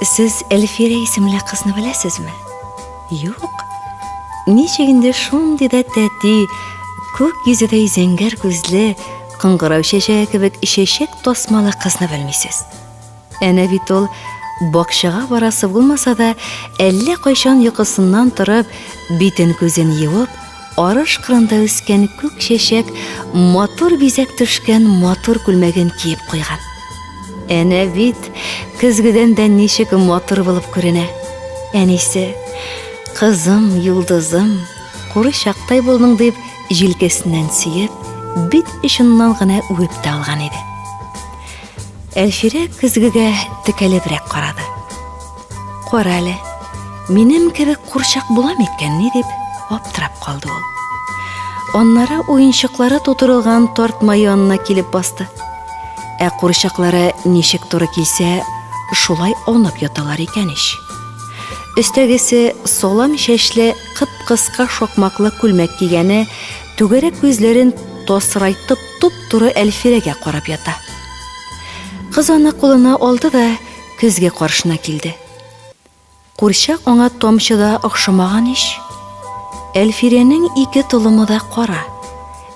Сез Әлфирә исемле кызны беләсезме? Юк. Ничек инде шундый да тәти, күк йөзедәй зәңгәр күзле, кыңгырау чәчәге кебек чәчәк тасмалы кызны белмисез? Әнә бит ул бакчага барасы булмаса да, әллә кайчан йокысыннан торып, битен-күзен юып, арыш кырында үскән күк чәчәк, матур бизәк төшкән матур күлмәген киеп куйган. Әнә бит көзгедән дә ничек матур булып күренә. Әнисе, кызым, йолдызым, курчактай булдың дип, җилкәсеннән сөеп, бит очыннан гына үбеп тә алган иде. Әлфирә көзгегә текәлебрәк карады. Кара әле, минем кебек курчак була микән ни дип аптырап калды ул. Аннары уенчыклары тутырылган тартма янына килеп басты. Ә курчаклары ничек туры килсә, шулай аунап яталар икән ич. Өстәгесе салам чәчле кып-кыска шакмаклы күлмәк кигәне түгәрәк күзләрен тасрайтып туп-туры Әлфирәгә карап ята. Кыз аны кулына алды да көзге каршына килде. Курчак аңа тамчы да охшамаган ич. Әлфирәнең ике толымы да кара.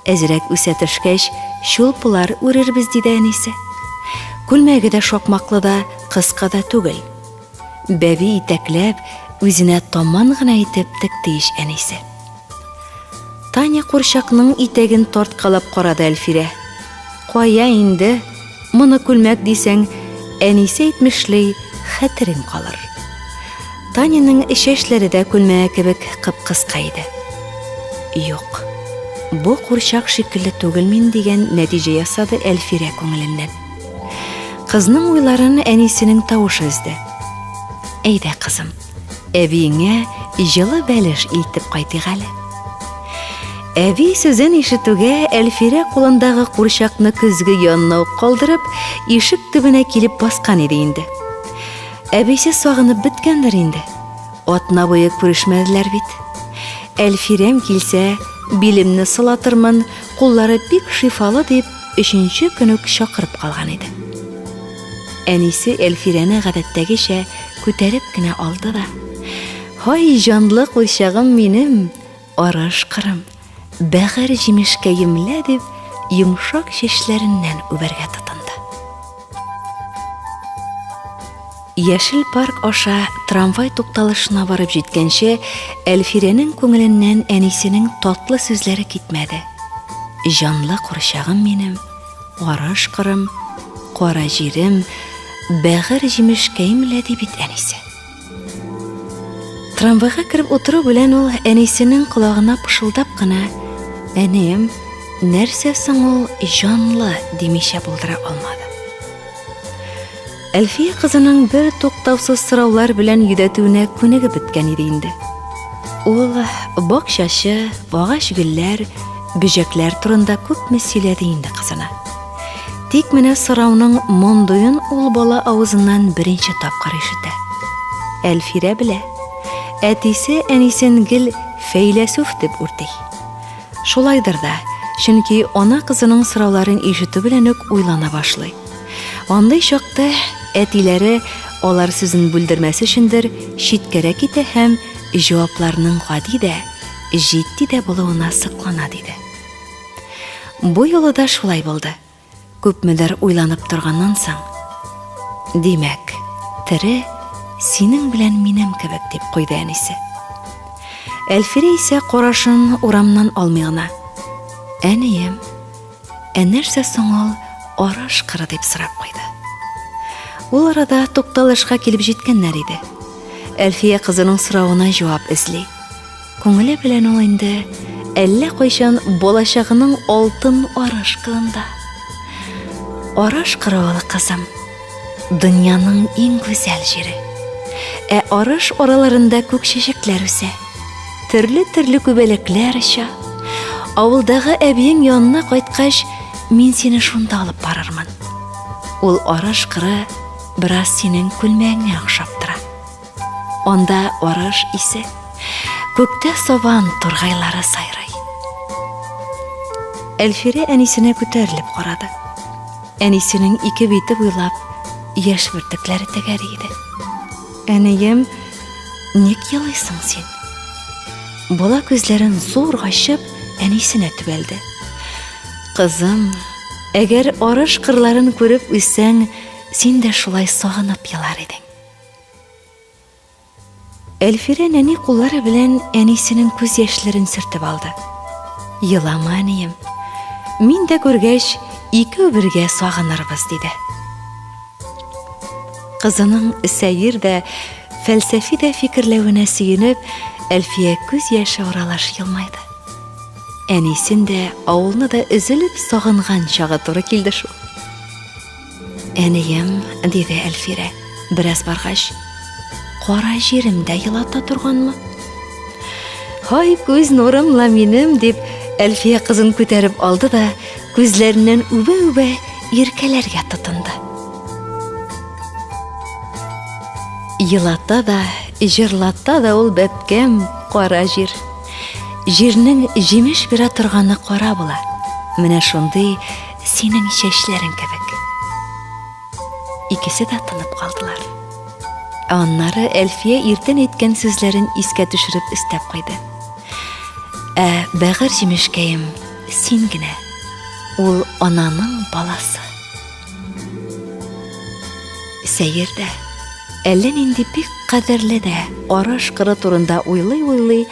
Әзрәк үсә төшкәч, чулпылар үрербез, диде әнисе. Күлмәге дә шакмаклы да, кыска да түгел. Бәби итәкләп, үзенә таман гына итеп текте ич әнисе. Таня курчакның итәген тарткалап карады Әлфирә. Кая инде, моны күлмәк дисәң, әнисе әйтмешли, хәтерең калыр. Таняның чәчләре дә күлмәге кебек кып-кыска иде. Юк, бу курчак шикелле түгел мин дигән нәтиҗә ясады Әлфирә күңеленнән. Кызның уйларын әнисенең тавышы өзде. Әйдә, кызым. Әбиеңә җылы бәлеш илтеп кайтыйк әле. Әби сүзен ишетүгә Әлфирә кулындагы курчакны көзге янына ук калдырып, ишек төбенә килеп баскан иде инде. Әбисе сагынып беткәндер инде. Атна буе күрешмәделәр бит. Әлфирәм килсә, билемне сылатырмын, куллары бик шифалы дип, өченче көн үк чакырып калган иде. Әнисе Әлфирәне гадәттәгечә күтәреп кенә алды да, Һай, җанлы курчагым минем, арыш кырым, бәгырь җимешкәем лә, дип, йомшак чәчләреннән үбәргә тотынды. Яшел парк аша трамвай тукталышына барып җиткәнче, Әлфирәнең күңеленнән әнисенең татлы сүзләре китмәде. Җанлы курчагым минем, Арыш кырым, кара җирем, бәгырь җимешкәем лә, ди бит әнисе. Трамвайга кереп утыру белән ул әнисенең колагына пышылдап кына, Әнием, нәрсә соң ул җанлы, димичә булдыра алмады. Әлфия кызының бер туктаусыз сораулар белән йөдәтүенә күнегеп беткән иде инде. Ул бакчачы, агач гөлләр, бөҗәкләр турында күпме сөйләде инде кызына. Тик менә сорауның мондыен ул бала авызыннан беренче тапкыр ишетә. Әлфирә белә. Әтисе әнисен гел фәйләсүф дип үрти. Шулайдыр да, чөнки ана кызының сорауларын ишетү белән үк уйлана башлый. Андый чакта әтиләре алар сүзен бүлдермәс өчендер читкәрәк китә һәм җавапларның гади дә, җитди дә булуына соклана, диде. Бу юлы да шулай булды. Күпмедер уйланып торганнан соң, Димәк, тере синең белән минем кебек, дип куйды әнисе. Әлфирә исә карашын урамнан алмый гына. Әнием, Ә нәрсә соң ул арыш кыры дип сорап куйды. Ул арада тукталышка килеп җиткәннәр иде. Әлфия кызының соравына җавап эзли. Күңеле белән ул инде әллә кайчан балачагының алтын арыш кырында. Арыш кыры ул, кызым, дөньяның иң гүзәл җире. Ә арыш араларында күк чәчәкләр үсә. Төрле-төрле күбәләкләр оча. Авылдагы әбиең янына кайткач, мин сине шунда алып барырмын. Ул арыш кыры бераз синең күлмәгеңә охшап тора. Анда арыш исе, күктә сабан тургайлары сайрый. Әлфирә әнисенә күтәрелеп карады. Әнисенең ике бите буйлап яшь бөртекләре тәгәри иде. Әнием, ник елыйсың син? Бала күзләрен зур ачып, әнисенә төбәлде. Кызым, әгәр арыш кырларын күреп үссәң, син дә шулай сагынып елар идең. Әлфирә нәни куллары белән әнисенең күз яшьләрен сөртеп алды. Елама, әнием. Мин дә күргәч, икәү бергә сагынырбыз, диде. Кызының сәер дә, фәлсәфи дә фикерләвенә сөенеп, Әлфия күз яше аралаш елмайды. Әнисен дә, авылны да өзелеп сагынган чагы туры килде шул. Әнием, диде Әлфирә, бераз баргач, кара җирем дә елата торганмы? Һай, күз нурым ла минем, дип, Әлфия кызын күтәреп алды да, күзләреннән үбә-үбә иркәләргә тотынды. Елата да, җырлата да ул бәбкәм, кара җир. Җирнең җимеш бирә торганы кара була. Менә шундый синең чәчләрең кебек. Икесе дә тынып калдылар. Ә аннары Әлфия иртән әйткән сүзләрен искә төшереп өстәп куйды. Ә бәгырь җимешкәем син генә. Ул ананың баласы. Сәер дә, әллә нинди бик кадерле дә арыш кыры турында уйлый-уйлый,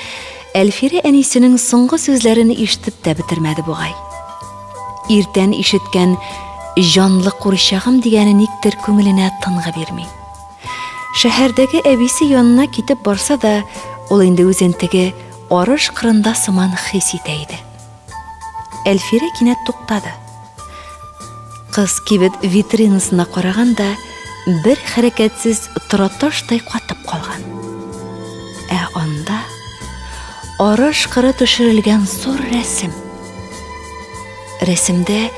Әлфирә әнисенең соңгы сүзләрен ишетеп тә бетермәде бугай. Иртән ишеткән җанлы курчагым дигәне никтер күңеленә тынгы бирми. Шәһәрдәге әбисе янына китеп барса да, ул инде үзен теге арыш кырында сыман хис итә иде. Әлфирә кинәт туктады. Кыз кибет витринасына караганда бер хәрәкәтсез тораташтай катып калган. Ә анда арыш кыры төшерелгән зур рәсем. Рәсемдә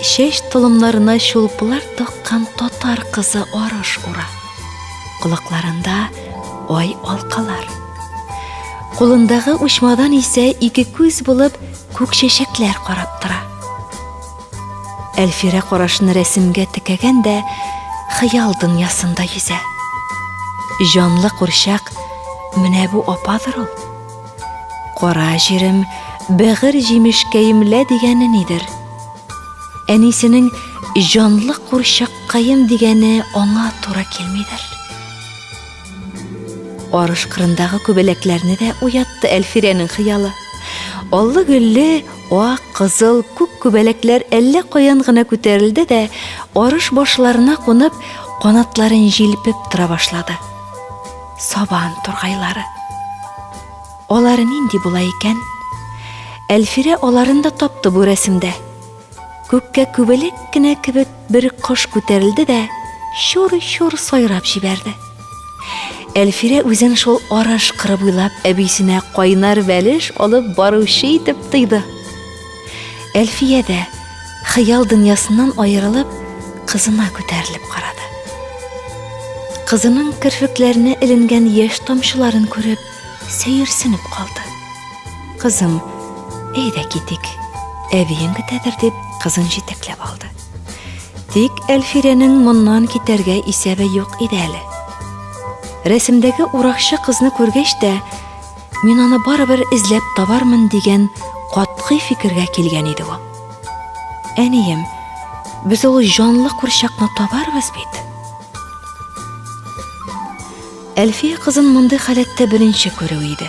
чәч толымнарына чулпылар таккан татар кызы арыш ура. Колакларында ай алкалар. Кулындагы учмадан исә ике күз булып күк чәчәкләр карап тора. Әлфирә карашын рәсемгә текәгән дә хыял дөньясында йөзә. Җанлы курчак менә бу ападыр ул. Кара җирем, бәгырь җимешкәем лә дигәне нидер? Әнисенең җанлы курчаккаем дигәне аңа туры килмидер. Арыш кырындагы күбәләкләрне дә уятты Әлфирәнең хыялы. Аллы-гөлле, ак, кызыл, күк күбәләкләр әллә каян гына күтәрелде дә, арыш башларына кунып, канатларын җилпеп тора башлады. Сабан тургайлары. Алары нинди була икән? Әлфирә аларын да тапты бу рәсемдә. Күккә күбәләк кенә кебек бер кош күтәрелде дә чур-чур сайрап җибәрде. Әлфирә үзен шул арыш кыры буйлап әбисенә кайнар бәлеш алып баручы итеп тойды. Әлфия дә, хыял дөньясыннан аерылып, кызына күтәрелеп карады. Кызының керфекләренә эленгән яшь тамчыларын күреп, сәерсенеп калды. Кызым, әйдә китик, әбиең көтәдер, дип кызын җитәкләп алды. Тик Әлфирәнең моннан китәргә исәбе юк иде әле. Рәсемдәге уракчы кызны күргәч тә, мин аны барыбер эзләп табармын дигән катгый фикергә килгән иде ул. Әнием, без ул җанлы курчакны табарбыз бит. Әлфия кызын мондый халәттә беренче күрүе иде.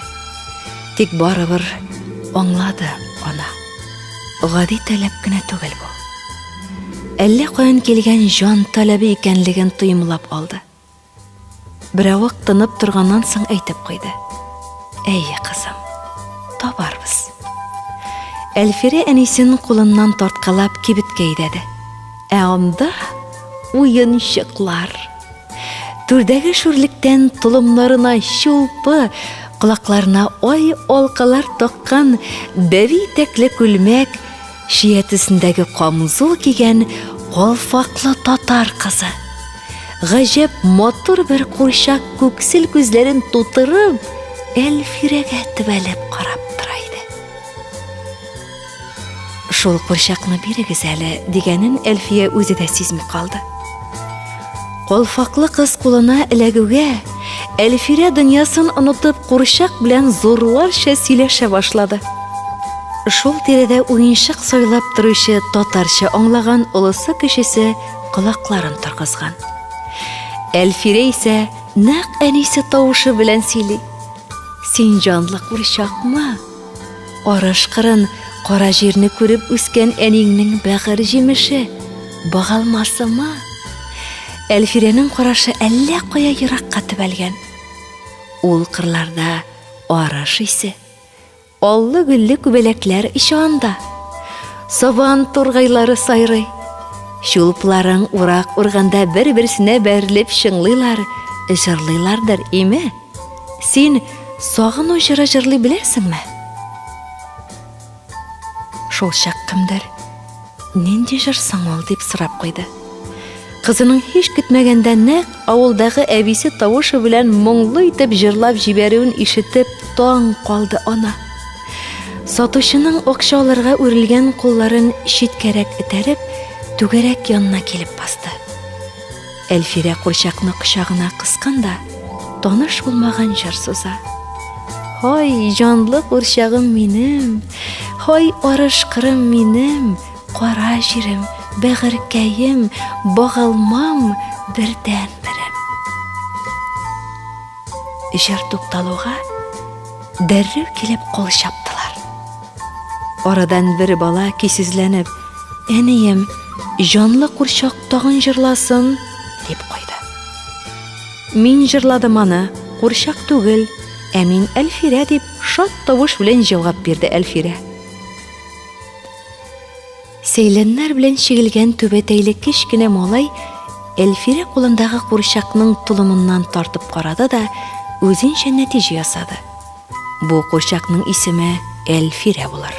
Тик барыбер аңлады ана. Гади таләп кенә түгел бу. Әллә каян килгән җан таләбе икәнлеген тоемлап алды. Беравык тынып торганнан соң әйтеп куйды. Әйе, кызым, табарбыз. Әлфирә әнисен кулыннан тарткалап кибеткә әйдәде. Ә анда уенчыклар. Түрдәге шүрлектән толымнарына чулпы, колакларына ай алкалар таккан бәби итәкле күлмәк, чия төсендәге камзул кигән калфаклы татар кызы. Гаҗәп матур бер курчак күксел күзләрен тутырып, Әлфирәгә төбәлеп карап тора иде. Шул курчакны бирегез әле, дигәнен Әлфия үзе дә сизми калды. Калфаклы кыз кулына эләгүгә, Әлфирә дөньясын онытып, курчак белән зурларча сөйләшә башлады. Шул тирәдә уенчык сайлап торучы татарча аңлаган олысы-кечесе колакларын торгызган. Әлфирә исә нәкъ әнисе тавышы белән сөйли. Син җанлы курчакмы? Арыш кырын, кара җирне күреп үскән әниңнең бәгырь җимеше, багалмасымы? Әлфирәнең карашы әллә кая еракка төбәлгән. Ул кырларда арыш исе. Аллы-гөлле күбәләкләр оча анда. Сабан тургайлары сайрый. Чулпларың урак урганда бер-берсенә бәрелеп чыңлыйлар, җырлыйлардыр, име? Син сагыну җыры җырлый беләсеңме? Шул чак кемдер, Нинди җыр соң ул? дип сорап куйды. Кызының һич көтмәгәндә нәкъ авылдагы әбисе тавышы белән моңлы итеп җырлап җибәрүен ишетеп таң калды ана. Сатучының акча алырга үрелгән кулларын читкәрәк этәреп, түгәрәк янына килеп басты. Әлфирә курчакны кочагына кыскан да, таныш булмаган җыр суза. Һай, җанлы курчагым минем, һай, арыш кырым минем, кара җирем, бәгырькәем, багалмам, бердәнберем. Җыр тукталуга, дәррәү килеп кул чаптылар. Арадан бер бала көйсезләнеп, Әнием, җанлы курчак тагын җырласын, дип куйды. Мин җырладым аны, курчак түгел, ә мин Әлфирә, дип шат тавыш белән җавап бирде Әлфирә. Сәйләннәр белән чигелгән түбәтәйле кечкенә малай Әлфирә кулындагы курчакның толымыннан тартып карады да үзенчә нәтиҗә ясады. Бу курчакның исеме Әлфирә булыр.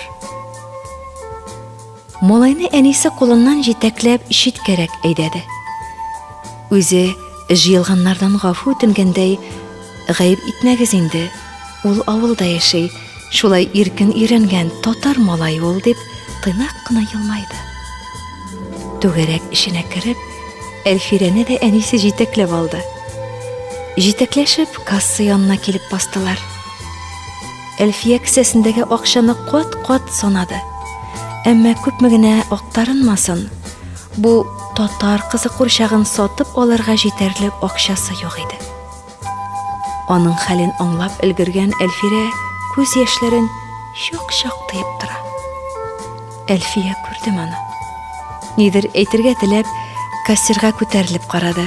Малайны әнисе кулыннан җитәкләп читкәрәк әйдәде. Үзе җыелганнардан гафу үтенгәндәй, гаеп итмәгез инде, ул авылда яши, шулай иркен өйрәнгән татар малае ул, дип тыйнак кына елмайды. Түгәрәк эченә кереп, Әлфирәне дә әнисе җитәкләп алды. Җитәкләшеп касса янына килеп бастылар. Әлфия кесәсендәге акчаны кат-кат санады. Әмма күпме генә актарынмасын, бу татар кызы курчагын сатып алырга җитәрлек акчасы юк иде. Аның хәлен аңлап өлгергән Әлфирә күз яшьләрен чак-чак тыеп тора. Әлфия күрде моны. Нидер әйтергә теләп, кассирга күтәрелеп карады.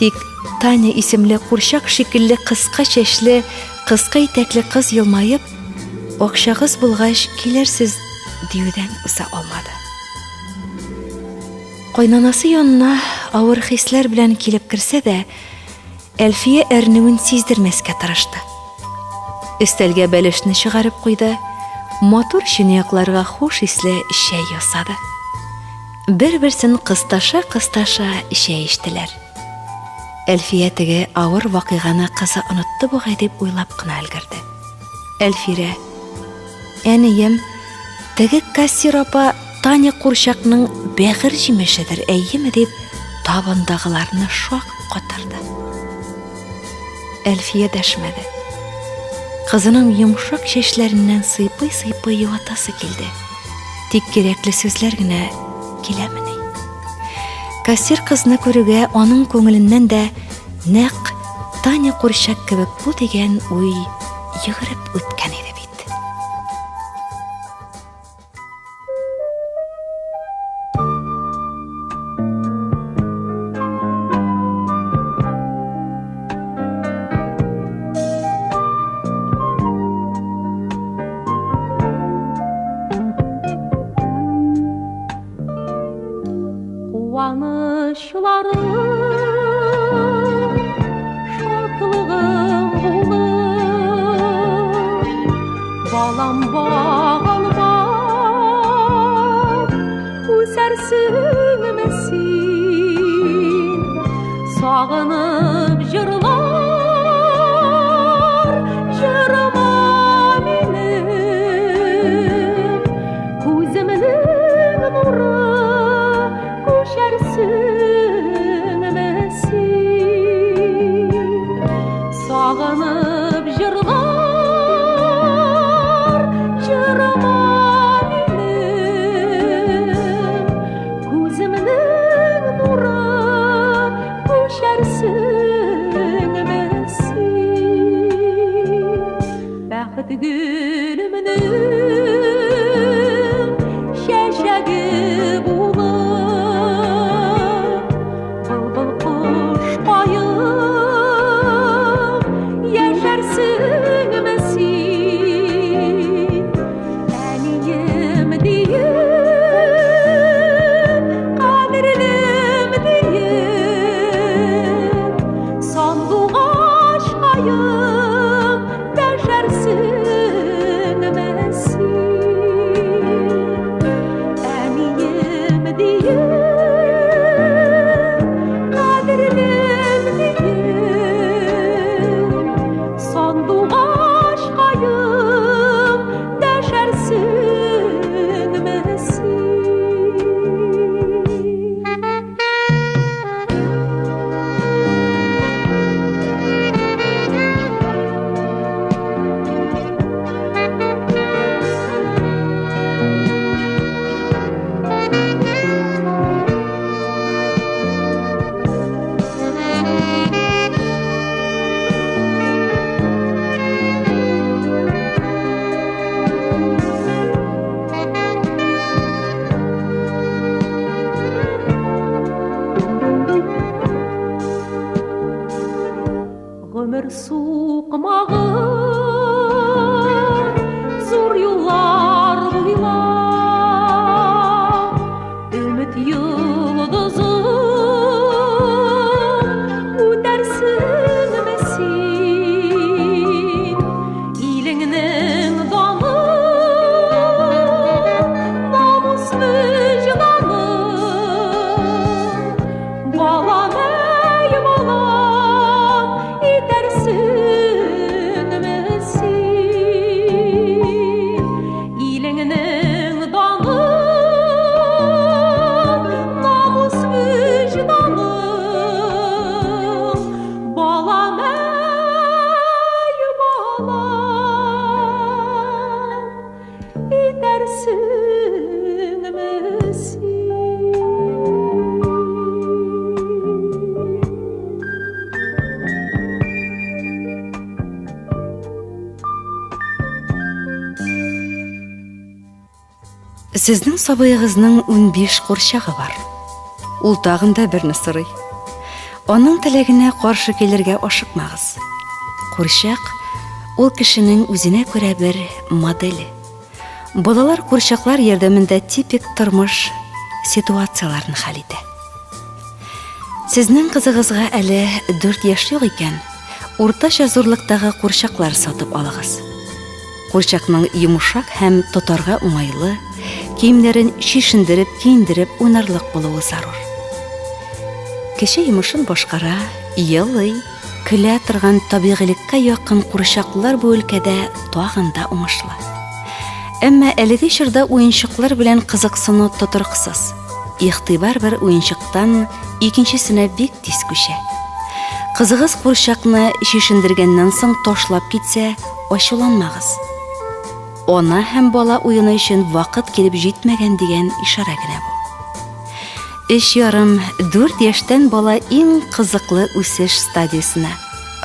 Тик Таня исемле курчак шикелле кыска чәчле, кыска итәкле кыз елмаеп, акчагыз булгач килерсез диюдән уза алмады. Кайнанасы янына авыр хисләр белән килеп керсә дә, Әлфия әрнүен сиздермәскә тырышты. Өстәлгә бәлешне чыгарып куйды, матур чынаякларга хуш исле чәй ясады. Бер-берсен кысташа-кысташа чәй эчтеләр. Әлфия теге авыр вакыйганы кызы онытты бугай дип уйлап кына өлгерде. Әлфирә, әнием, теге кассир апа Таня курчакның бәгырь җимешедер, әйеме дип табындагыларны шак катырды. Әлфия дәшмәде. Кызының йомшак чәчләреннән сыйпый-сыйпый юатасы килде. Тик кирәкле сүзләр генә киләмени? Кассир кызны күрүгә аның күңеленнән дә нәкъ Таня курчак кебек бу дигән уй йөгереп үткән иде бит. Куанычларым, шатлыгым булыр. Балам багалма, үсәрсеңме син? Сагынып җырлар җырыма минем. Күземнең нуры күчәрсеңме син? Мәңге булып Былбыл кошкаем, Яшәрсеңме син? Әнием диеп, Кадерлем диеп, Сандугачкаем, Дәшәрсеңме син? Әнием диеп, Кадерлем диеп, Сандугачкаем, Дәшәрсеңме син? Гомер сукмагы зур юллар буйлап, Өмет йолдызын үтәрсеңме син? Илеңнең даны, намус вөҗданы, Балам, әй, балам, итәрсеңме син? Илеңнең даны, намус вөҗданы, Балам, әй, балам, итәрсеңме син? Сезнең сабыегызның 15 курчагы бар. Ул тагын да берне сорый. Аның теләгенә каршы килергә ашыкмагыз. Курчак ул кешенең үзенә күрә бер моделе. Балалар курчаклар ярдәмендә типик тормыш ситуацияләрен хәл итә. Сезнең кызыгызга әле 4 яшь юк икән, уртача зурлыктагы курчаклар сатып алыгыз. Курчакның йомшак һәм тотарга уңайлы, киемнәрен чишендереп, киендереп уйнарлык булуы зарур. Кеше йомышын башкара, елый, Көлә торган табигыйлеккә якын курчаклар бу өлкәдә тагын да уңышлы. Әмма әлеге чорда уенчыклар белән кызыксыну тотрыксыз. Игътибар бер уенчыктан икенчесенә бик тиз күчә. Кызыгыз курчакны чишендергәннән соң ташлап китсә, ачуланмагыз. Ана һәм бала уены өчен вакыт килеп җитмәгән дигән ишарә генә бу. Өч ярым, дүрт яшьтән бала иң кызыклы үсеш стадиясенә,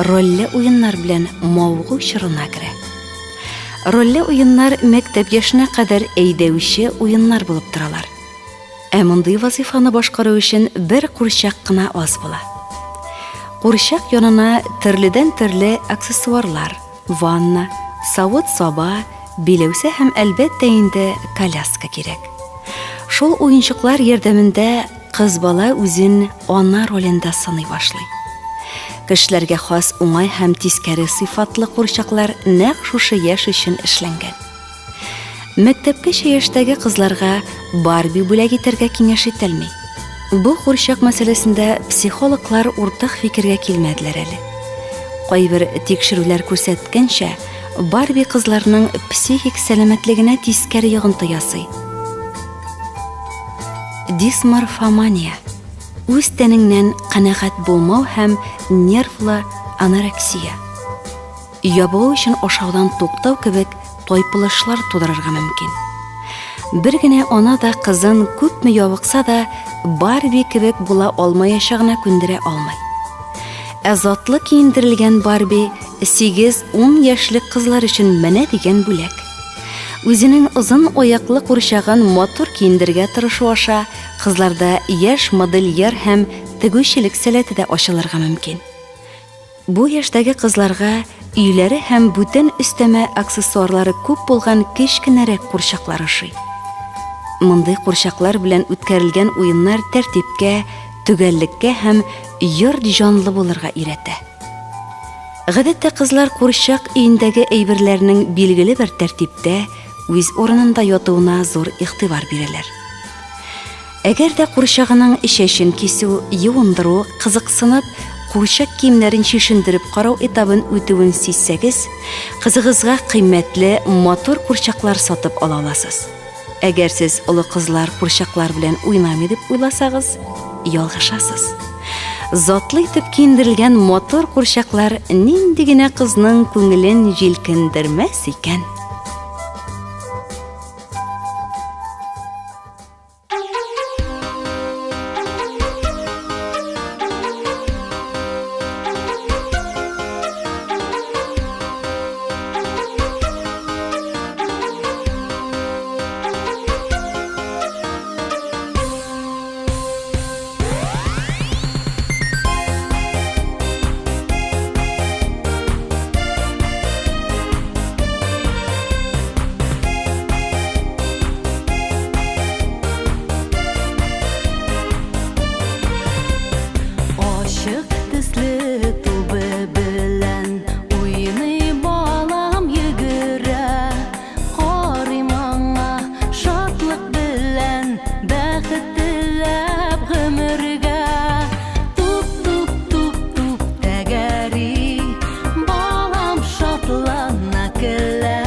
рольле уеннар белән мавыгу чорына керә. Рольле уеннар мәктәп яшенә кадәр әйдәүче уеннар булып торалар. Ә мондый вазыйфаны башкару өчен бер курчак кына аз була. Курчак янына төрледән-төрле аксессуарлар, Ванна, савыт-саба, биләүсә һәм, әлбәттә инде, коляска кирәк. Шул уенчыклар ярдәмендә кыз бала үзен ана ролендә сыный башлый. Кешеләргә хас уңай һәм тискәре сыйфатлы курчаклар нәкъ шушы яшь өчен эшләнгән. Мәктәпкәчә яшьтәге кызларга Барби бүләк итәргә киңәш ителми. Бу курчак мәсьәләсендә психологлар уртак фикергә килмәделәр әле. Кайбер тикшерүләр күрсәткәнчә, Барби кызларның психик сәламәтлегенә тискәре йогынты ясый. Дисморфомания үз тәнеңнән канәгать булмау һәм нервлы анорексия. Ябыгу өчен ашаудан туктау кебек тайпылышлар тудырырга мөмкин. Бер генә ана да кызын күпме ябыкса да Барби кебек була алмаячагына күндерә алмый. Ә затлы киендерелгән Барби 8-10 яшьлек кызлар өчен менә дигән бүләк. Үзенең озын аяклы курчагын матур киендерергә тырышу аша кызларда яшь модельер һәм тегүчелек сәләте дә ачылырга мөмкин. Бу яшьтәге кызларга өйләре һәм бүтән өстәмә аксессуарлары күп булган кечкенәрәк курчаклар ошый. Мондый курчаклар белән үткәрелгән уеннар тәртипкә, төгәллеккә һәм йорт җанлы булырга өйрәтә. Гадәттә кызлар курчак өендәге әйберләрнең билгеле бер тәртиптә, үз урынында ятуына зур игътибар бирәләр. Әгәр дә курчагының чәчен кисү, юындыру, кызыксынып, курчак киемнәрен чишендереп карау этабын үтүен сизсәгез, кызыгызга кыйммәтле, матур курчаклар сатып ала аласыз. Әгәр сез олы кызлар курчаклар белән уйнамый дип уйласагыз, ялгышасыз. Затлы итеп киендерелгән матур курчаклар нинди генә кызның күңелен җилкендермәс икән? Ачык төсле тубы белән уйный балам йөгерә. Карыйм аңа шатлык белән, бәхет теләп гомергә. Туп-туп-туп-туп тәгәри, балам шатлана көлә.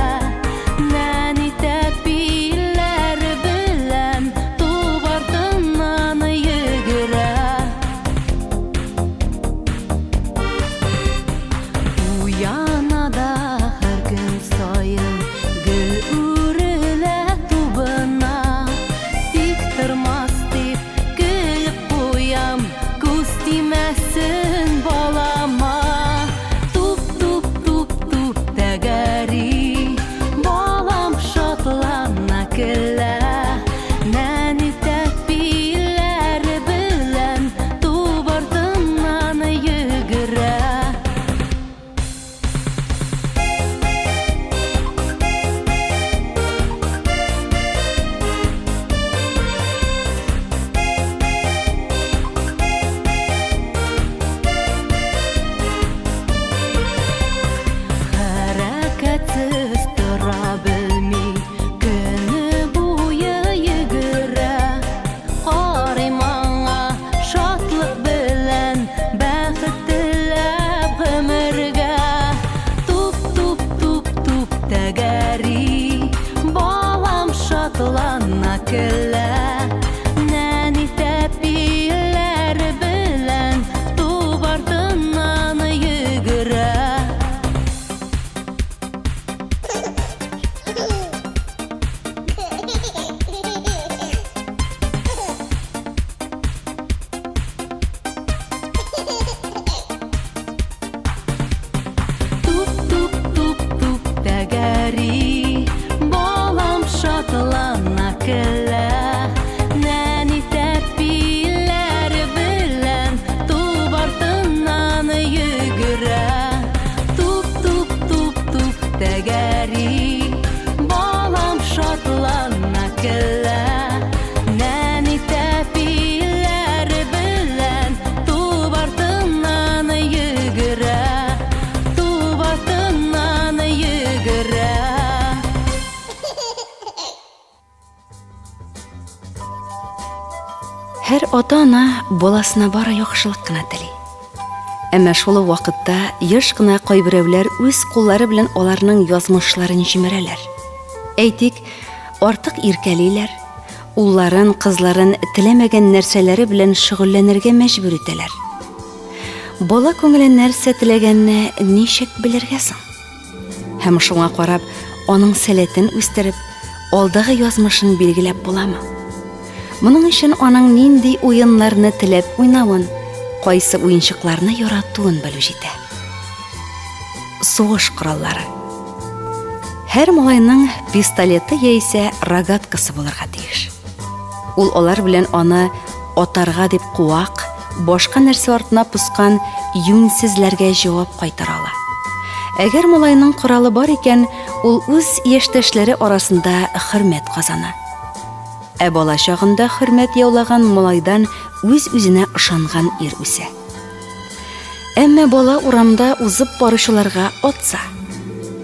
Нәни тәпиләре белән туп артыннан йөгерә. Уяна да һәр көн саен гел үрелә тубына. Тик тормас дип көлеп куям, күз тимәсен балама. Туп-туп-туп-туп тәгәри, балам шатлана көлә. Нәни тәпиләре белән туп артыннан йөгерә. Хәрәкәтсез тора белми, көне буе йөгерә. Карыйм аңа шатлык белән, бәхет теләп гомергә. Туп-туп-туп-туп тәгәри, балам шатлана көлә. Нәни тәпиләре белән туп артыннан йөгерә. Туп-туп-туп-туп тәгәри, балам шатлана көлә. Нәни тәпиләре белән туп артыннан йөгерә. Туп-туп-туп-туп тәгәри, балам шатлана көлә. Нәни тәпиләре белән туп артыннан йөгерә. Туп артыннан йөгерә. Һәр ата-ана баласына бары яхшылык кына тели. Әмма шул ук вакытта еш кына кайберәүләр үз куллары белән аларның язмышларын җимерәләр. Әйтик, артык иркәлиләр, улларын, кызларын теләмәгән нәрсәләре белән шөгыльләнергә мәҗбүр итәләр. Бала күңеле нәрсә теләгәнне ничек белергә соң? Һәм шуңа карап, аның сәләтен үстереп, алдагы язмышын билгеләп буламы? Моның өчен аның нинди уеннарны теләп уйнавын, кайсы уенчыкларны яратуын белү җитә. Сугыш кораллары. Һәр малайның пистолеты яисә рогаткасы булырга тиеш. Ул алар белән аны атарга дип куак, башка нәрсә артына поскан юньсезләргә җавап кайтара ала. Әгәр малайның коралы бар икән, ул үз яшьтәшләре арасында хөрмәт казана. Ә бала чагында хөрмәт яулаган малайдан үз-үзенә ышанган ир үсә. Әмма бала урамда узып баручыларга атса,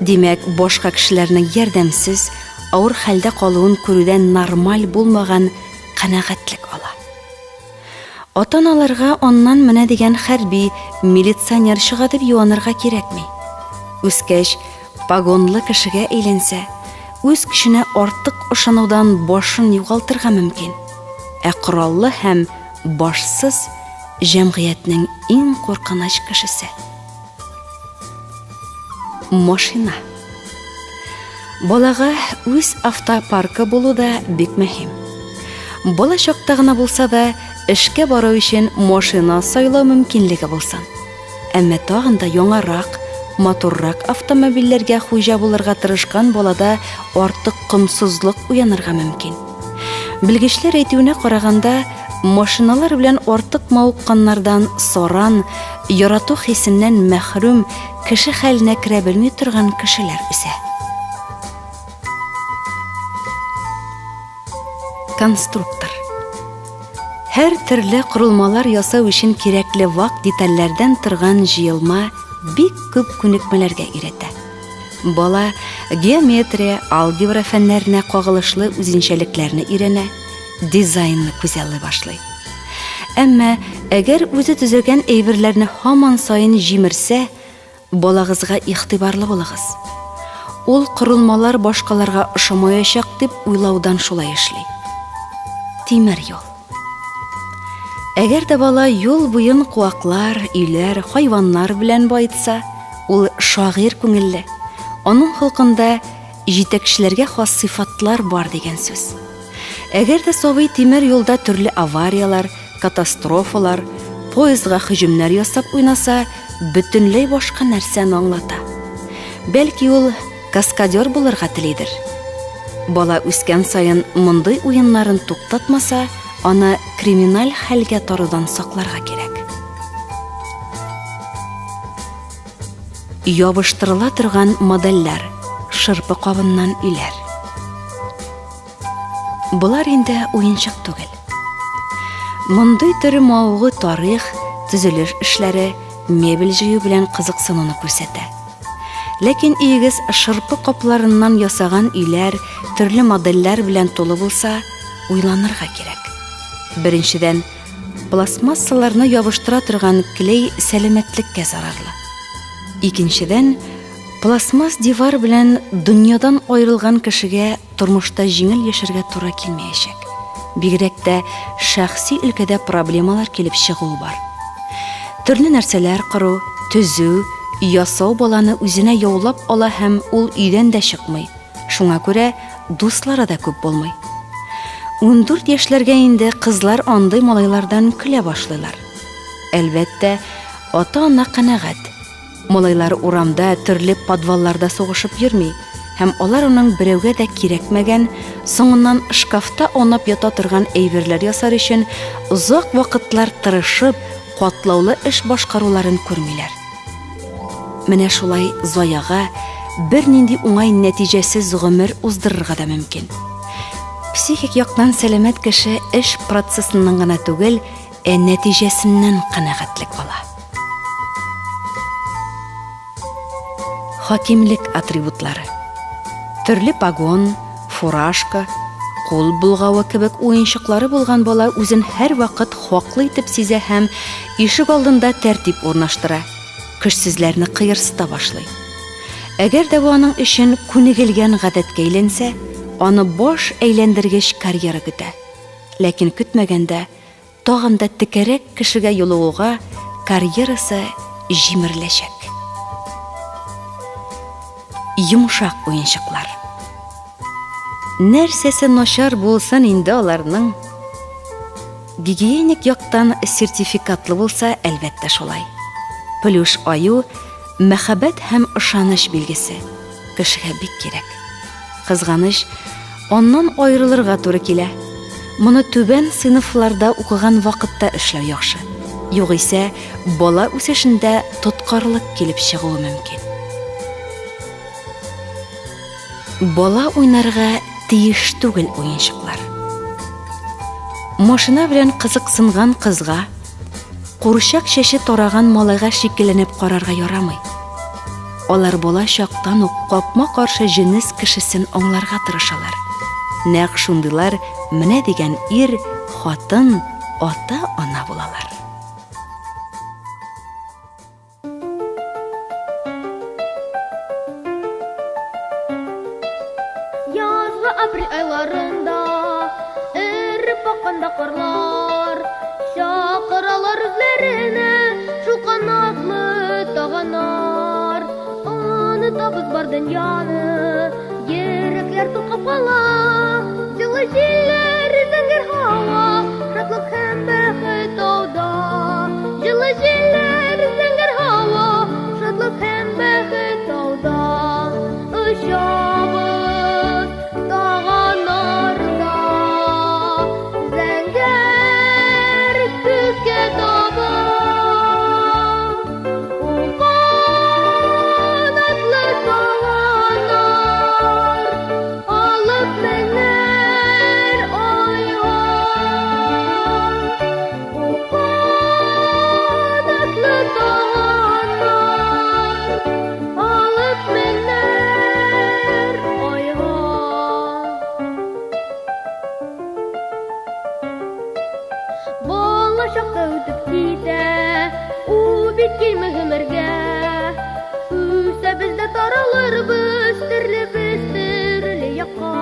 димәк, башка кешеләрнең ярдәмсез, авыр хәлдә калуын күрүдән нормаль булмаган канәгатьлек ала. Ата-аналарга аннан менә дигән хәрби, милиционер чыга дип юанырга кирәкми. Үскәч, погонлы кешегә әйләнсә, үз көченә артык ышанудан башын югалтырга мөмкин. Ә кораллы һәм башсыз җәмгыятьнең иң куркыныч кешесе. Машина. Балага үз автопаркы булу да бик мөһим. Бала чакта гына булса да, эшкә бару өчен машина сайлау мөмкинлеге булсын. Әмма тагын да яңарак, матуррак автомобильләргә хуҗа булырга тырышкан балада артык комсызлык уянырга мөмкин. Белгечләр әйтүенә караганда, машиналар белән артык мавыкканнардан саран, ярату хисеннән мәхрүм, кеше хәленә керә белми торган кешеләр үсә. Конструктор. Һәр төрле корылмалар ясау өчен кирәкле вак детальләрдән торган җыелма бик күп күнекмәләргә өйрәтә. Бала геометрия, алгебра фәннәренә кагылышлы үзенчәлекләрне өйрәнә, дизайнны күзаллый башлый. Әмма әгәр үзе төзегән әйберләрне һаман саен җимерсә, балагызга игътибарлы булыгыз. Ул корылмалар башкаларга ошамаячак дип уйлаудан шулай эшли. Тимер юл. Әгәр дә бала юл буен куаклар, өйләр, хайваннар белән баетса, ул шагыйрь күңелле. Аның холкында җитәкчеләргә хас сыйфатлар бар дигән сүз. Әгәр дә сабый тимер юлда төрле аварияләр, катастрофалар, поездга һөҗүмнәр ясап уйнаса, бөтенләй башка нәрсәне аңлата. Бәлки ул каскадер булырга телидер. Бала үскән саен мондый уеннарын туктатмаса, аны криминаль хәлгә тарудан сакларга кирәк. Ябыштырыла торган модельләр, шырпы кабыннан өйләр. Болар инде уенчык түгел. Мондый төр мавыгу тарих, төзелеш эшләре, мебель җыю белән кызыксынуны күрсәтә. Ләкин өегез шырпы капларыннан ясаган өйләр төрле модельләр белән тулы булса, уйланырга кирәк. Беренчедән, пластмассаларны ябыштыра торган клей сәламәтлеккә зарарлы. Икенчедән, пластмасс дивар белән дөньядан аерылган кешегә тормышта җиңел яшәргә туры килмәячәк. Бигрәк тә шәхси өлкәдә проблемалар килеп чыгуы бар. Төрле нәрсәләр кору, төзү, ясау баланы үзенә яулап ала һәм ул өйдән дә чыкмый. Шуңа күрә дуслары да күп булмый. 14 яшьләргә инде кызлар андый малайлардан көлә башлыйлар. Әлбәттә, ата-ана канәгать. Малайлар урамда, төрле подвалларда сугышып йөрми, һәм алар аның берәүгә дә кирәкмәгән, соңыннан шкафта аунап ята торган әйберләр ясар өчен озак вакытлар тырышып, катлаулы эш башкаруларын күрмиләр. Менә шулай заяга, бернинди уңай нәтиҗәсез гомер уздырырга да мөмкин. Психик яктан сәламәт кеше эш процессыннан гына түгел, ә нәтиҗәсеннән канәгатьлек ала. Хакимлек атрибутлары. Төрле погон, фуражка, кул болгавы кебек уенчыклары булган бала үзен һәрвакыт хаклы итеп сизә һәм ишек алдында тәртип урнаштыра, көчсезләрне кыерсыта башлый. Әгәр дә бу аның өчен күнегелгән гадәткә әйләнсә, аны баш әйләндергеч карьера көтә. Ләкин көтмәгәндә тагын да текәрәк кешегә юлыгуга карьерасы җимереләчәк. Йомшак уенчыклар. Нәрсәсе начар булсын инде аларның? Гигиеник яктан сертификатлы булса, әлбәттә шулай. Плюш аю мәхәббәт һәм ышаныч билгесе. кешегә бик кирәк. Кызганыч, аннан аерылырга туры килә. Моны түбән сыйныфларда укыган вакытта эшләү яхшы. Югыйсә, бала үсешендә тоткарлык килеп чыгуы мөмкин. Бала уйнарга тиеш түгел уенчыклар. Машина белән кызыксынган кызга, курчак чәче тараган малайга шикелләнеп карарга ярамый. Алар бала чактан ук капма-каршы җенес кешесен аңларга тырышалар. Нәкъ шундыйлар менә дигән ир, хатын, ата-ана булалар. Язгы апрель айларында эреп акканда карлар чакыралар үзләренә шул канатлы таганнар. Онытабыз бар дөньяны, йөрәкләр туктап кала. Җылы җилләр, зәңгәр һава, шатлык һәм бәхет тауда. Җылы җилләр, зәңгәр һава, шатлык һәм бәхет тауда. Очабыз таганнарда, зәңгәр күккә таба. Ул канатлы таганнар алып менәр айга. Ул канатлы таганнар алып менәр айга. Бала чакта үтеп китә, ул бит килми гомергә. Үсәбез дә таралырбыз, төрлебез төрле якка.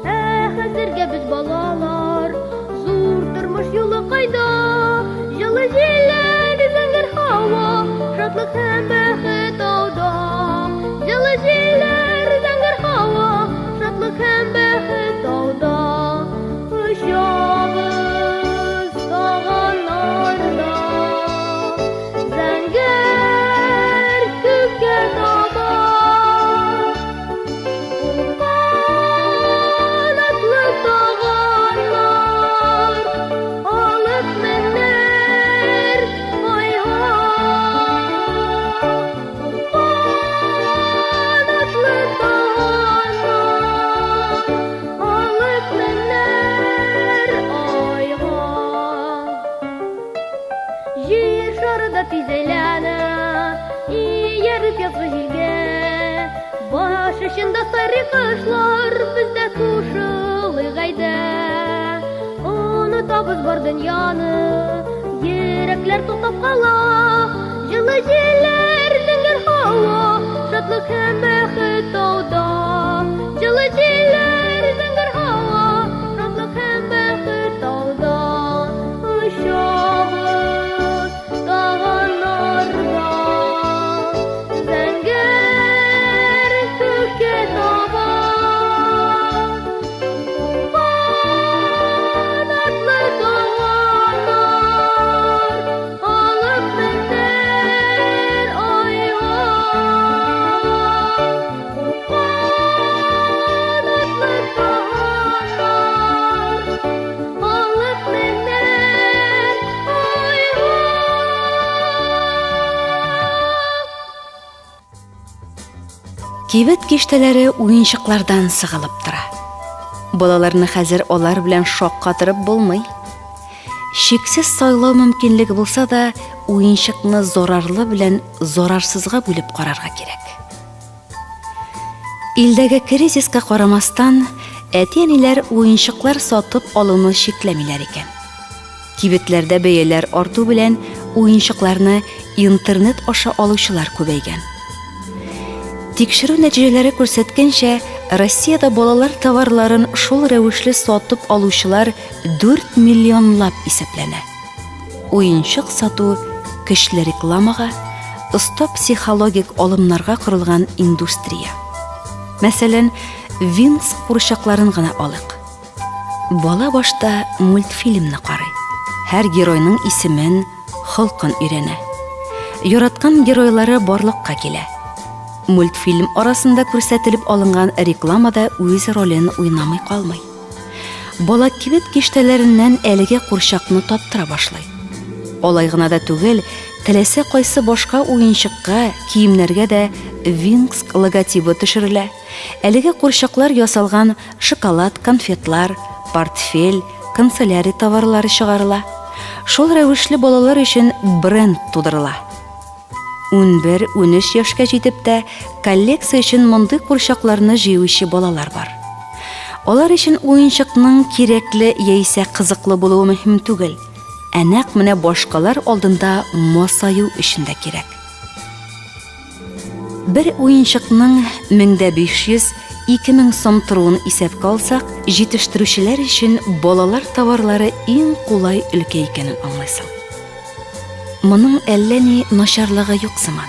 Ә хәзергә без балалар, зур тормыш юлы кайда? Җылы җилләр, зәңгәр һава, шатлык һәм бәхет тауда. Җылы җилләр, зәңгәр һава, шатлык һәм бәхет тауда. Очабыз таганнарда, зәңгәр күккә таба. Ул канатлы таганнар алып менәр айга. Ул канатлы таганнар алып менәр айга. Җир шары да тиз әйләнә, ияреп язгы җилгә. Баш очында сайрый кошлар, без дә кушылыйк әйдә. Онытабыз бар дөньяны, йөрәкләр туктап кала. Җылы җилләр, зәңгәр һава, шатлык һәм бәхет тауда. Җылы җилләр, зәңгәр һава, шатлык һәм бәхет тауда. Очабыз таганнарда, зәңгәр күккә таба. Канатлы таганнар алып менәр айга. Канатлы таганнар алып менәр айга. Кибет киштәләре уенчыклардан сыгылып тора. Балаларны хәзер алар белән шаккатырып булмый. Шиксез сайлау мөмкинлеге булса да, уенчыкны зарарлы белән зарарсызга бүлеп карарга кирәк. Илдәге кризиска карамастан, әти-әниләр уенчыклар сатып алуны чикләмиләр икән. Кибетләрдә бәяләр арту белән уенчыкларны интернет аша алучылар күбәйгән. Тикшерү нәтиҗәләре күрсәткәнчә, Россиядә балалар товарларын шул рәвешле сатып алучылар 4 миллионлап исәпләнә. Уенчык сату көчле рекламага, оста психологик алымнарга корылган индустрия. Мәсәлән, Винкс курчакларын гына алыйк. Бала башта мультфильмны карый. Һәр геройның исемен, холкын өйрәнә. Яраткан геройлары барлыкка килә. Мультфильм арасында күрсәтелеп алынган реклама да үз ролен уйнамый калмый. Бала кибет киштәләреннән әлеге курчакны таптыра башлый. Алай гына да түгел, теләсә кайсы башка уенчыкка, киемнәргә дә Винкс логотибы төшерелә. Әлеге курчаклар ясалган шоколад, конфетлар, портфель, канцелярия товарлары чыгарыла. Шул рәвешле балалар өчен бренд тудырыла. 11-13 яшькә җитеп тә коллекция өчен мондый курчакларны җыючы балалар бар. Алар өчен уенчыкның кирәкле яисә кызыклы булуы мөһим түгел, ә нәкъ менә башкалар алдында масаю өчен дә кирәк. Бер уенчыкның 1500 2000 сум торуын исәпкә алсак, җитештерүчеләр өчен балалар товарлары иң кулай өлкә икәнен аңлыйсың. Моның әллә ни начарлыгы юк сыман.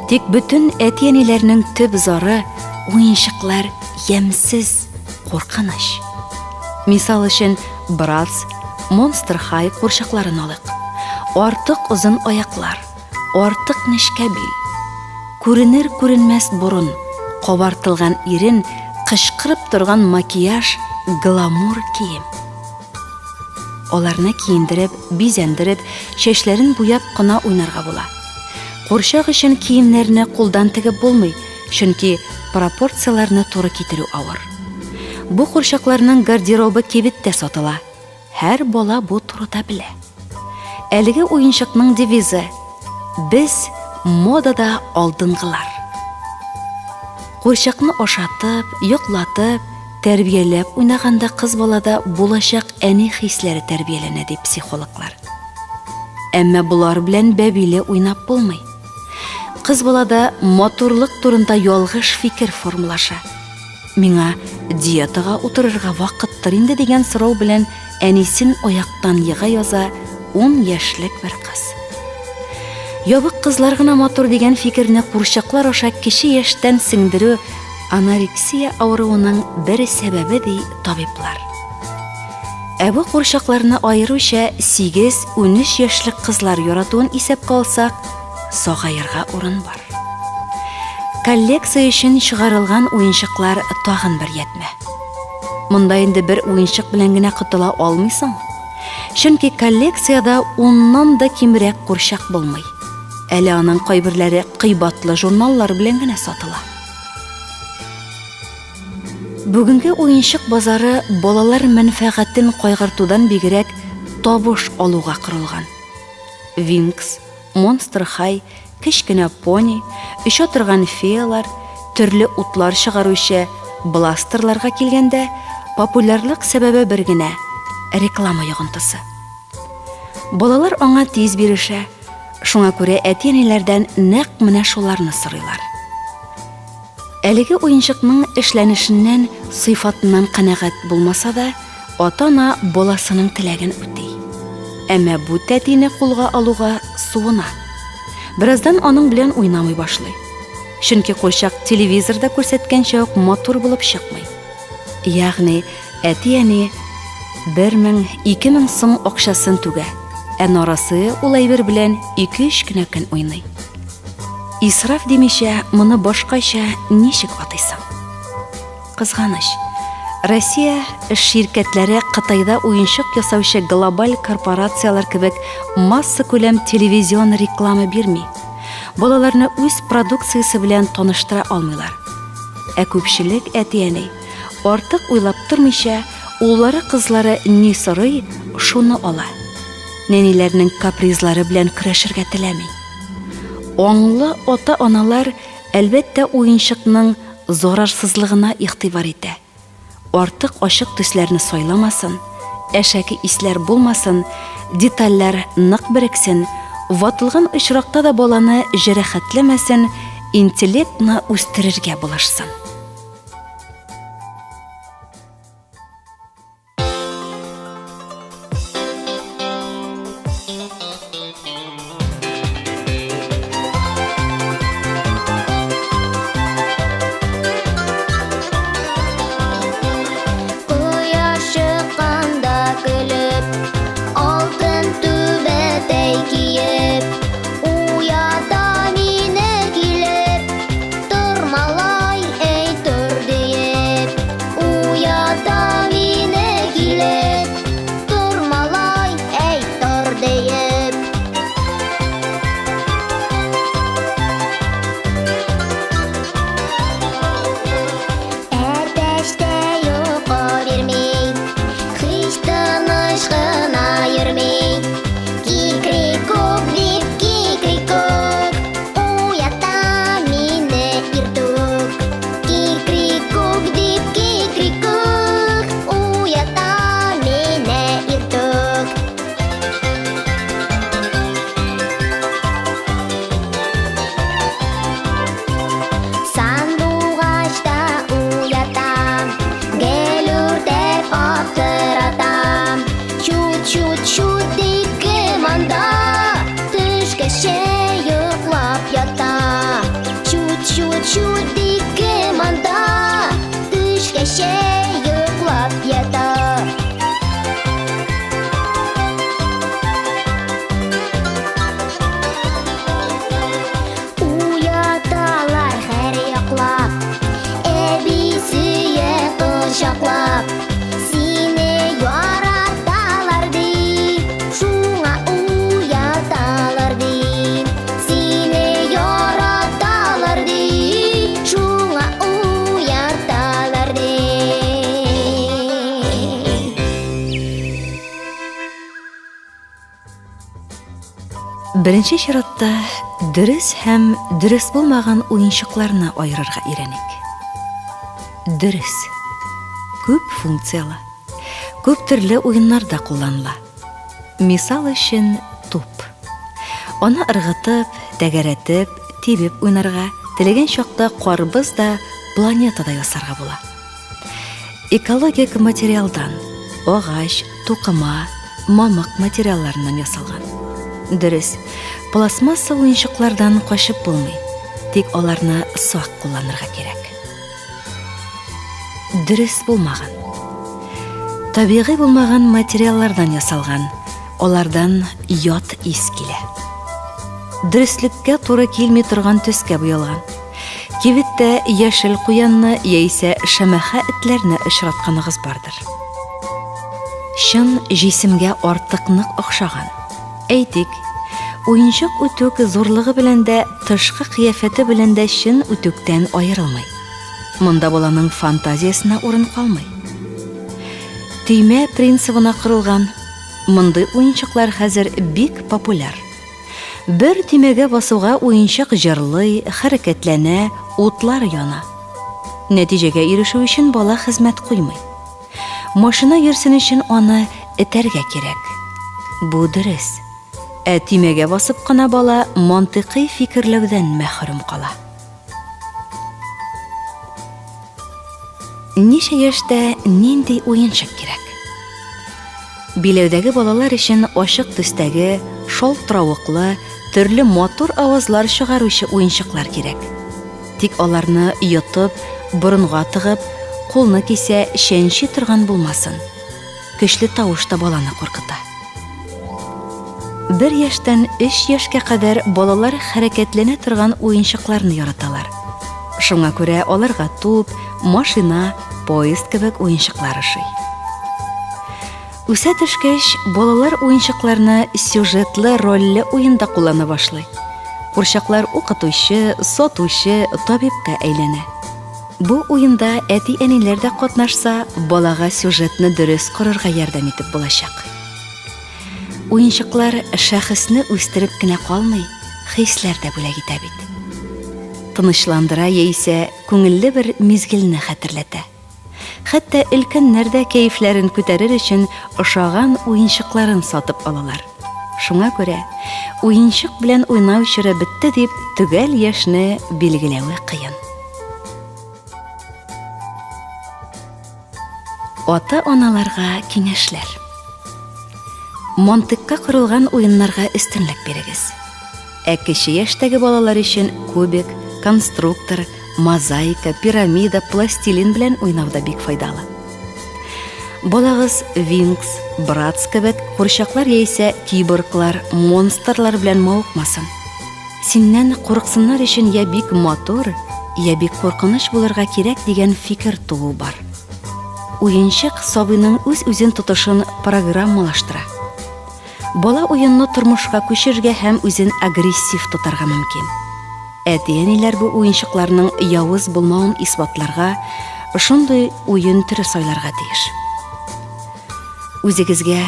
Тик бөтен әти-әниләрнең төп зары уенчыклар ямьсез, куркыныч. Мисал өчен, Братц, Монстр Хай курчакларын алыйк. Артык озын аяклар, артык нечкә бил. Күренер-күренмәс борын, кабартылган ирен, кычкырып торган макияж, гламур кием. Аларны киендереп, бизәндереп, чәчләрен буяп кына уйнарга була. Курчак өчен киемнәрне кулдан тегеп булмый, чөнки пропорцияләрне туры китерү авыр. Бу курчакларның гардеробы кибеттә сатыла. Һәр бала бу турыда белә. Әлеге уенчыкның девизы Без модада алдынгылар. Курчакны ашатып, йоклатып, Тәрбияләп уйнаганда кыз балада булачак әни хисләре тәрбияләнә, ди психологлар. Әмма болар белән бәбиле уйнап булмый. Кыз балада матурлык турында ялгыш фикер формалаша. Миңа диетага утырырга вакыттыр инде дигән сорау белән әнисен аяктан ега яза ун яшьлек бер кыз. Ябык кызлар гына матур дигән фикерне курчаклар аша кече яшьтән сеңдерү Анорексия авыруының бер сәбәбе, ди табиблар. Ә бу курчакларны аеруча 8-13 яшьлек кызлар яратуын исәпкә алсак, сагаерга урын бар. Коллекция өчен чыгарылган уенчыклар тагын бер ятмә. Монда инде бер уенчык белән генә котыла алмыйсың. Чөнки коллекциядә уннан да кимрәк курчак булмый. Әле аның кайберләре кыйбатлы журналлар белән генә сатыла. Бүгенге уенчык базары балалар мәнфәгатен кайгыртудан бигрәк табыш алуга корылган. Винкс, Монстр Хай, кечкенә пони, оча торган феялар, төрле утлар чыгаручы бластерларга килгәндә, популярлык сәбәбе бер генә, реклама йогынтысы. Балалар аңа тиз бирешә, шуңа күрә әти-әниләрдән нәкъ менә шуларны сорыйлар. Әлеге уенчыкның эшләнешеннән, сыйфатыннан канәгать булмаса да, ата-ана баласының теләген үти. Әмма бу тәтине кулга алуга суына. Бераздан аның белән уйнамый башлый. Чөнки курчак телевизорда күрсәткәнчә үк матур булып чыкмый. Ягъни әти-әни 1000, 2000 сум акчасын түгә, ә нарасые ул әйбер белән ике-өч кенә көн уйный. Исраф димичә, моны башкача ничек атыйсың? Кызганыч, Россия ширкәтләре Кытайда уенчык ясаучы глобаль корпорацияләр кебек массакүләм телевизион реклама бирми. Балаларны үз продукциясе белән таныштыра алмыйлар. Ә күпчелек әти-әни, артык уйлап тормыйча, уллары-кызлары ни сорый, шуны ала. Нәниләрнең капризлары белән көрәшергә теләми. Аңлы ата-аналар, әлбәттә, уенчыкның зарарсызлыгына игътибар итә. Артык ачык төсләрне сайламасын, әшәке исләр булмасын, детальләр нык берексен, ватылган очракта да баланы җәрәхәтләмәсен, интеллектны үстерергә булышсын. Кояш чыкканда көлеп, алтын түбәтәй киеп, уята мине килеп. Чүти кем анда? Төшкәчә йоклап ята. Уяталар һәр яклап, Әби сөя кочаклап. Сине яраталар ди, Шуңа уяталар ди. Сине яраталар ди, Шуңа уяталар ди. Беренче чиратта дөрес һәм дөрес булмаган уенчыкларны аерырга өйрәник. Дөрес. Күп функцияле. Күп төрле уеннарда кулланыла. Мисал өчен, туп. Аны ыргытып, тәгәрәтеп, тибеп уйнарга, теләгән чакта карбыз да, планета да ясарга була. Экологик материалдан, агач, тукыма, мамык материалларыннан ясалган. Дөрес, пластмасса уенчыклардан качып булмый, тик аларны сак кулланырга кирәк. Дөрес булмаган. Табигый булмаган материаллардан ясалган, алардан ят ис килә. Дөреслеккә туры килми торган төскә буялган. Кибеттә яшел куянны яисә шәмәхә этләрне очратканыгыз бардыр. Чын җисемгә артык нык охшаган. Әйтик, уенчык үтүк зурлыгы белән дә, тышкы кыяфәте белән дә чын үтүктән аерылмый. Монда баланың фантазиясенә урын калмый. Төймә принцибына корылган мондый уенчыклар хәзер бик популяр. Бер төймәгә басуга уенчык җырлый, хәрәкәтләнә, утлар яна. Нәтиҗәгә ирешү өчен бала хезмәт куймый. Машина йөрсен өчен аны этәргә кирәк. Бу дөрес. Ә төймәгә басып кына бала мантыйкый фикерләүдән мәхрүм кала. Ничә яшьтә нинди уенчык кирәк? Биләүдәге балалар өчен ачык төстәге, шалтыравыклы, төрле матур авазлар чыгаручы уенчыклар кирәк. Тик аларны йотып, борынга тыгып, кулны кисә, чәнчи торган булмасын. Көчле тавыш та баланы куркыта. Бер яшьтән өч яшькә кадәр балалар хәрәкәтләнә торган уенчыкларны яраталар. Шуңа күрә аларга туп, машина, поезд кебек уенчыклар ошый. Үсә төшкәч, балалар уенчыкларны сюжетлы рольле уенда куллана башлый. Курчаклар укытучы, сатучы, табибка әйләнә. Бу уенда әти-әниләр дә катнашса, балага сюжетны дөрес корырга ярдәм итеп булачак. Уенчыклар шәхесне үстереп кенә калмый, хисләр дә бүләк итә бит. Тынычландыра яисә күңелле бер мизгелне хәтерләтә. Хәтта өлкәннәр дә кәефләрен күтәрер өчен ошаган уенчыкларын сатып алалар. Шуңа күрә, уенчык белән уйнау чоры бетте дип төгәл яшьне билгеләве кыен. Ата-аналарга киңәшләр. Мантыкка корылган уеннарга өстенлек бирегез. Ә кече яшьтәге балалар өчен кубик, конструктор, мозаика, пирамида, пластилин белән уйнау да бик файдалы. Балагыз Винкс, Братц кебек курчаклар яисә киборглар, монстрлар белән мавыкмасын. Синнән курыксыннар өчен я бик матур, я бик куркыныч булырга кирәк дигән фикер туу бар. Уенчык сабыйның үз-үзен тотышын программалаштыра. Бала уенны тормышка күчерергә һәм үзен агрессив тотарга мөмкин. Әти-әниләр бу уенчыкларның явыз булмавын исбатларга, шундый уен төре сайларга тиеш. Үзегезгә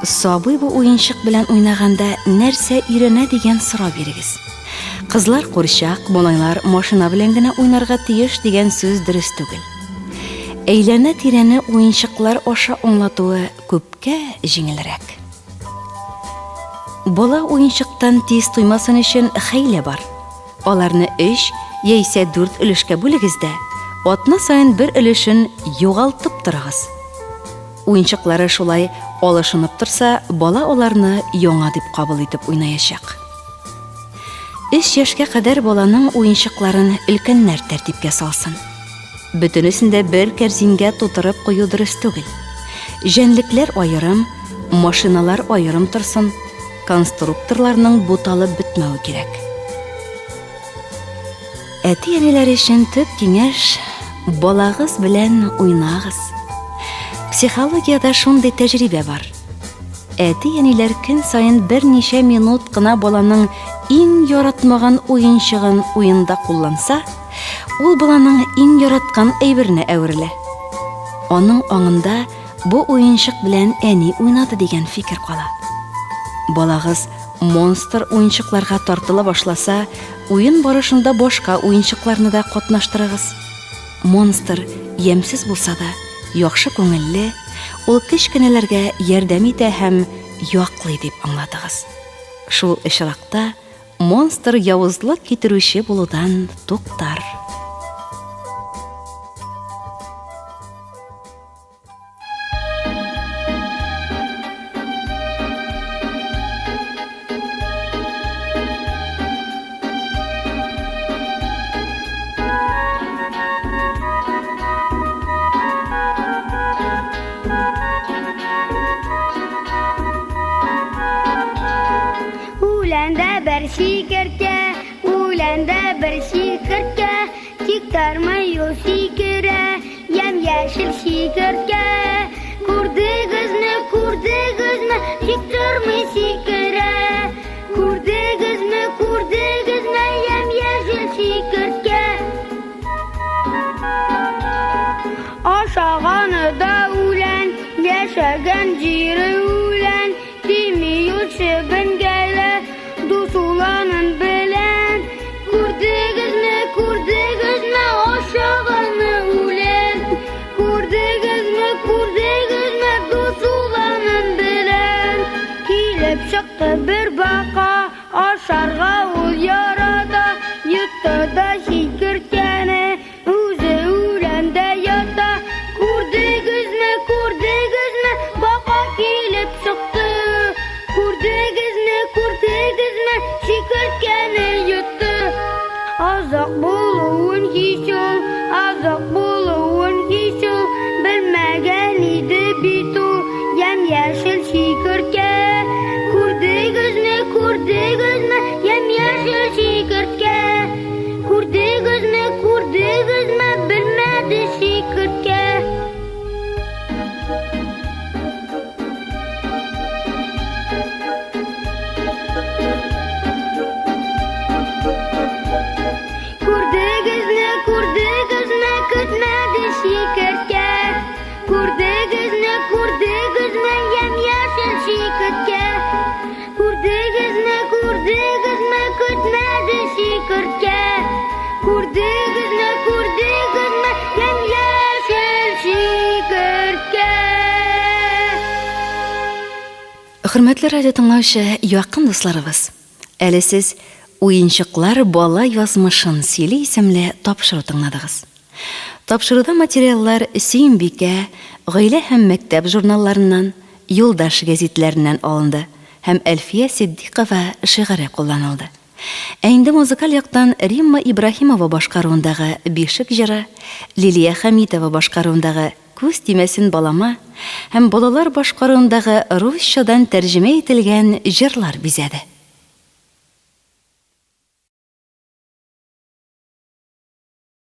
сабый бу уенчык белән уйнаганда нәрсә өйрәнә дигән сорау бирегез. Кызлар курчак, малайлар машина белән генә уйнарга тиеш дигән сүз дөрес түгел. Әйләнә-тирәне уенчыклар аша аңлатуы күпкә җиңелрәк. Бала уенчыктан тиз туймасын өчен хәйлә бар. Аларны өч яисә дүрт өлешкә бүлегез дә, атна саен бер өлешен югалтып торыгыз. Уенчыклары шулай алышынып торса, бала аларны яңа дип кабул итеп уйнаячак. Өч яшькә кадәр баланың уенчыкларын өлкәннәр тәртипкә салсын. Бөтенесен дә бер кәрзингә тутырып кую дөрес түгел. Җәнлекләр аерым, машиналар аерым торсын, конструкторларның буталып бетмәве кирәк. Әти-әниләр өчен төп киңәш, балагыз белән уйнагыз. Психологиядә шундый тәҗрибә бар. Әти-әниләр көн саен берничә минут кына баланың иң яратмаган уенчыгын уенда кулланса, ул баланың иң яраткан әйберенә әверелә. Аның аңында бу уенчык белән әни уйнады дигән фикер кала. Балагыз монстр уенчыкларга тартыла башласа, уен барышында башка уенчыкларны да катнаштырыгыз. Монстр ямьсез булса да, яхшы күңелле, ул кечкенәләргә ярдәм итә һәм яклый дип аңлатыгыз. Шул очракта монстр явызлык китерүче булудан туктар. Үләндә бер сикерткә, үләндә бер сикерткә, Тик тормый ул сикерә, ямь-яшел сикерткә. Күрдегезме, күрдегезме, тик тормый сикерә. Күрдегезме, күрдегезме, ямь-яшел сикерткә. Ашаганы да үлән, яшәгән җире үлән, Тими ул чебенгә дә, дус уланын белән. Күрдегезме, күрдегезме, ашаганы үлән. Күрдегезме, күрдегезме, дус уланын белән. Килеп чыкты бер бака, ашарга ул ярата, йотты да чикерткәне. Үзе үләндә ята. Күрдегезме, күрдегезме, бака килеп чыкты. Күрдегезме, күрдегезме, чикерткәне йотты. Азак булуын һич ул, азак булуын һич ул, белмәгән иде бит ул, ямь-яшел чикерткә. Күрдегезме, күрдегезме, ямь-яшел чикерткә. Күрдегезме, күрдегезме, белмәде чикерткә. Күрдегезме, күрдегезме, көтмәде чикерткә. Күрдегезме, күрдегезме, ямь-яшел чикерткә. Күрдегезме, күрдегезме, көтмәде чикерткә. Күрдегезме, күрдегезме, ямь-яшел чикерткә. Хөрмәтле радио тыңлаучы якын дусларыбыз! Әле сез Уенчыклар бала язмышын сөйли исемле тапшыру тыңладыгыз. Тапшыруда материаллар Сөембикә, Гаилә һәм мәктәп журналларыннан, Юлдаш гәзитләреннән алынды һәм Әлфия Ситдыйкова шигыре кулланылды. Ә инде музыкаль яктан Римма Ибраһимова башкаруындагы Бишек җыры, Лилия Хәмитова башкаруындагы Күз тимәсен балама һәм балалар башкаруындагы русчадан тәрҗемә ителгән җырлар бизәде.